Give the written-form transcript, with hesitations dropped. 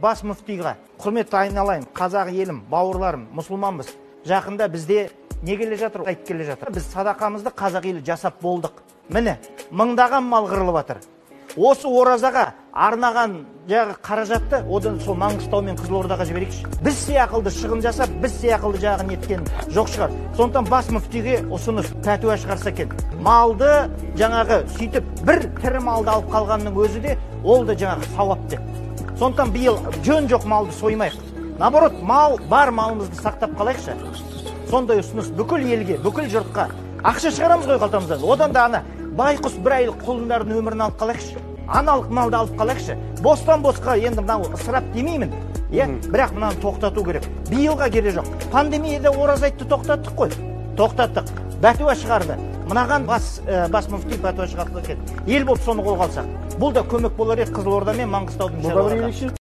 Бас мүфтиға, құрметті айналайын, қазақ елім, бауырларым, мұсылманбыз. Жақында бізде не келе жатыр, айт келе жатыр. Біз садақамызды қазақ елі жасап болдық. Міне, мыңдаған мал қырылып жатыр. Осы оразаға арнаған жағы қаражатты одан сол Маңғыстау мен Қызылордаға жіберейікші. Біз сияқылды шығын жасап, біз сияқылды жағы неткен жоқ шығар. Сондықтан бас мүфтиге ұсыныс, пәтуа шығарса екен. Малды жаңағы сөйтіп бір тірі малды алып қалғанның өзі де, ол да жаңағы сауап деп. Сондықтан биыл жөн жоқ малды соймайық. Наоборот, мал бар малымызды сақтап қалайықшы. Сондай ұсыныс бүкіл елге, бүкіл жұртқа. Ақша шығарамыз ғой қалтамыздан. Одан да ана байқұс бір айлық құлындардың өмірін алып қалайықшы. Аналық малды алып қалайықшы. Бостан босқа енді мынау ысырап демеймін. Иә, бірақ мынаны тоқтату керек. Биылға керек жоқ. Пандемияда ораза айтты тоқтаттық қой. Тоқтаттық. Бәтуа шығарды. Мынаған бас мүфти бәтуа шығарды екен. Ел болып соны қолға алсақ. Бұл да көмек болар еді Қызылорда мен Маңғыстаудың шаруаларға.